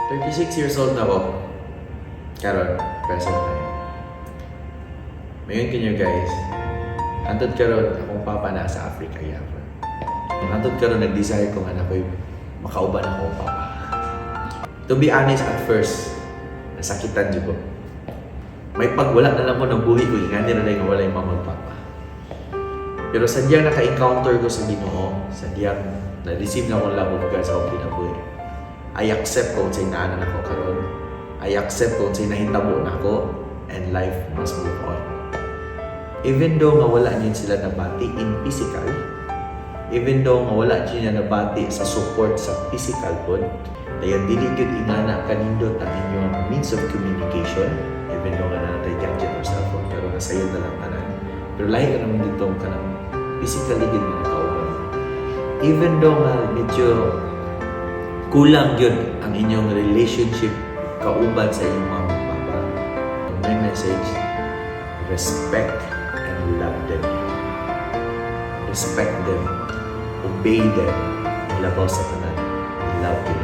36 years old na ko. Karon, present time. Mayon kinyo, guys. Hantod karon, akong papa nasa Africa gyapon. Hantod karon, nag-desire ko nga na ako'y makauban akong papa. To be honest, at first, nasakitan jud ko. May pagwala na lang ko ng buhi ko, ingani ra nga wala yung mama ug papa. Pero sadyang naka-encounter ko sa Ginoo, sadyang na-receive na akong love of God sa akong kinabuhi. I accept kung unsay naa na nako karon. I accept kung unsay nahitabo nako and life must move on. Even though nga wala niyo sila nabati in physical, even though nga wala niyo nabati sa support sa physical pod, dayon dili gyud ingana kanindot ang inyong means of communication, even though nga naa tay gadget or cellphone, pero nasayon na lang tanan. Pero lahi ka naman dito kanang physically gyud nga nakauban. Even though nga medyo kulang gyud ang inyong relationship kauban sa inyong mama ug papa, my message, respect and love them. Respect them, obey them, labaw sa tanan, love them.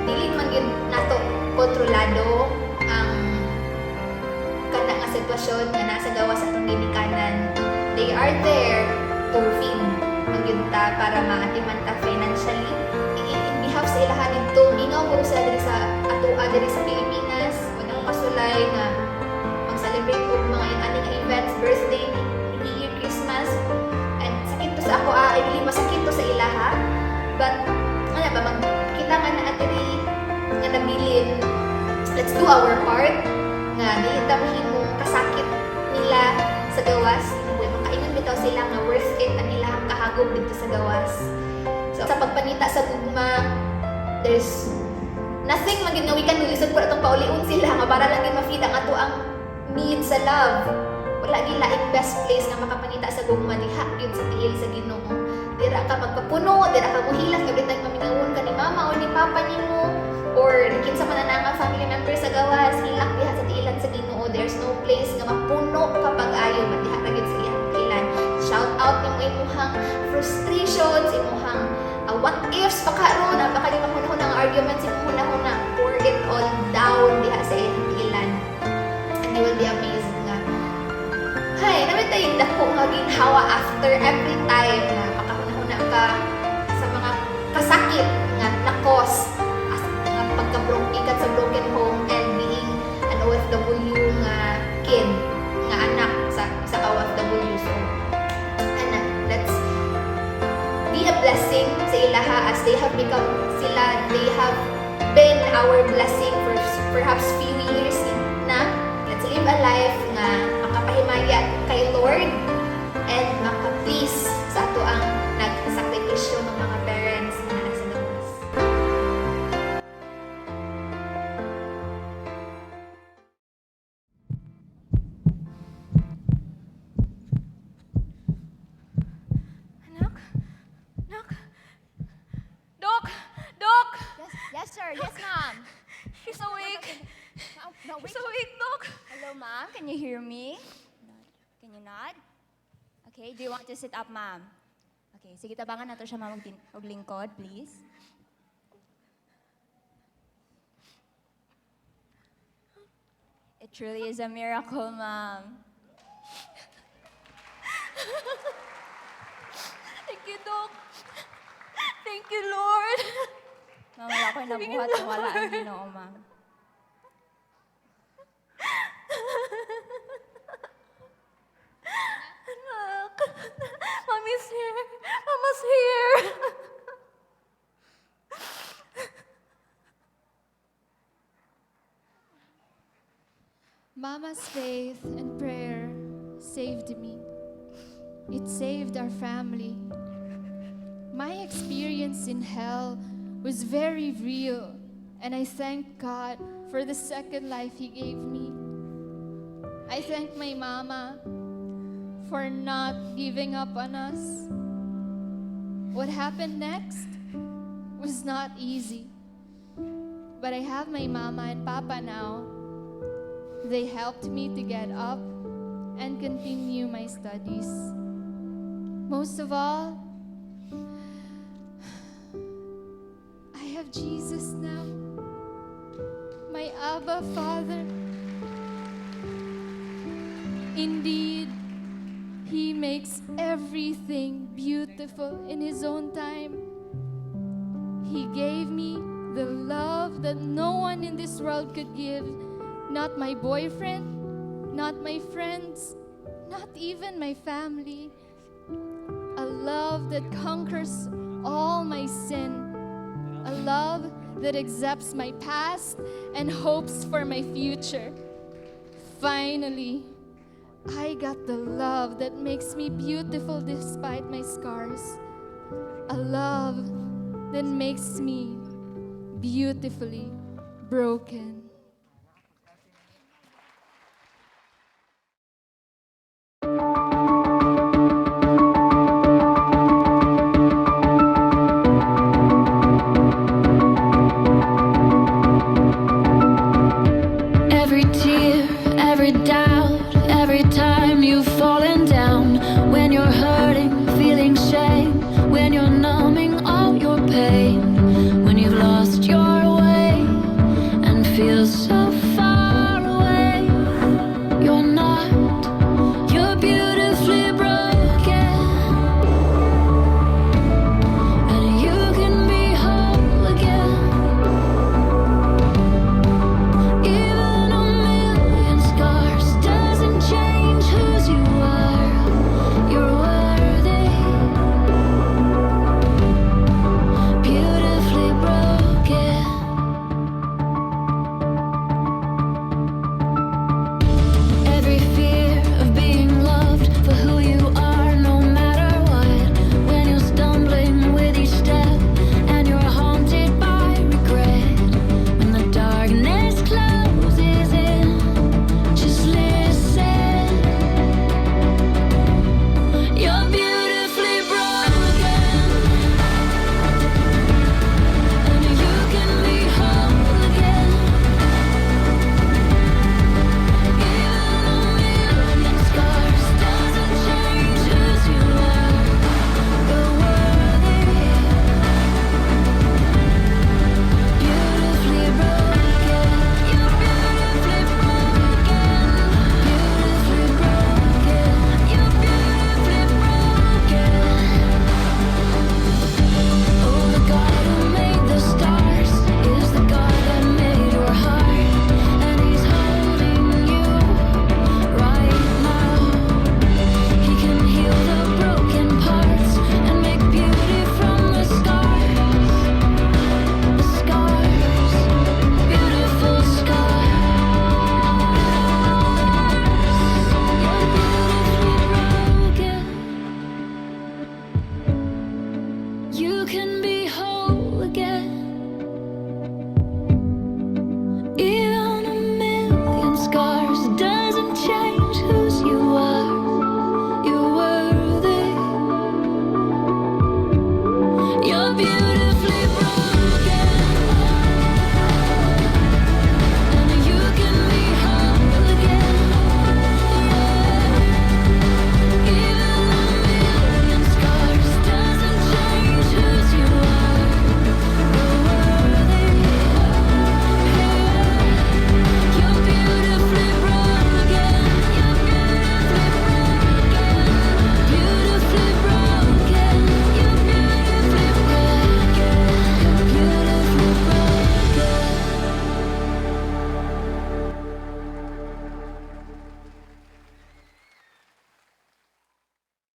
Dili man gyud nato kontrolado ang kana nga sitwasyon nga nasa gawas atong ginikanan. They are there to feed man gyud ta para maatiman ta financially. In behalf sa ilaha didto, mingaw ko sila diri sa atoa, diri sa Pilipinas. Wala akong kasulay nga mag-celebrate og mga inani nga events, birthday, New Year, Christmas. And sakit to sa ako, ah, I believe masakit to sa ilaha. But ano ba, magkita nga na diri nga nabilin, let's do our part nga dili ta mahimong kasakit nila sa gawas. Makaingon bitaw sila nga worth it ang ilang kahagog dito sa gawas. So sa pagpangita sa gugma, there's nothing man gyud nga we can do lisod po atong paulion sila nga para lang gyud ma-feed ang ato ang need sa love. Wala gyud laing best place nga makapangita sa gugma, diha gyud sa tiil sa Ginoo. Dira ka magpapuno, dira ka muhilak every time mamingawon ka ni mama or ni papa nimo or ni kinsa man na nga family member sa gawas. Hilak diha sa tiilan sa Ginoo. There's no place nga mapuno kapag ayo but diha ra gyud sa iyang tiilan. Shout out nimo imuhang frustrations, imuhang what ifs pa karon, baka di mahuna-huna ang arguments imong hunahuna. Pour it all down diha sa iyang tiilan and you will be amazed nga hay naman tayo dako nga ginhawa after every time na makahuna-huna ka sa mga kasakit nga na-cause as nga pagka-broke ikat sa broken home and being an OFW nga kid, nga anak sa ka OFW. So ana, let's be a blessing sa ilaha as they have become sila, they have been our blessing for perhaps few years na. Let's live a life nga makapahimaya kay Lord and maka-please sa ato ang nagsakripisyo ng mga parents na naa sa gawas. Anak? Anak? Doc! Doc! Yes, sir. Yes, ma'am. She's awake. No, wait. She's awake, Doc. Hello, ma'am. Can you hear me? Nod. Can you nod? Okay, do you want to sit up, ma'am? Okay, sige, tabangan nato siya, ma'am, og lingkod, please. It truly is a miracle, ma'am. Thank you, Doc. Thank you, Lord. Ma'am, wala ko'y Thank you, nabuhat kung wala ang Lord. Ginoo, ma'am. Anak. Mommy's here. Mama's here. Mama's faith and prayer saved me. It saved our family. My experience in hell was very real, and I thank God for the second life He gave me. I thank my mama for not giving up on us. What happened next was not easy, but I have my mama and papa now. They helped me to get up and continue my studies. Most of all, I have have Jesus now, my Abba Father. Indeed, He makes everything beautiful in His own time. He gave me the love that no one in this world could give. Not my boyfriend, not my friends, not even my family. A love that conquers all my sin. A love that accepts my past and hopes for my future. Finally, I got the love that makes me beautiful despite my scars. A love that makes me beautifully broken.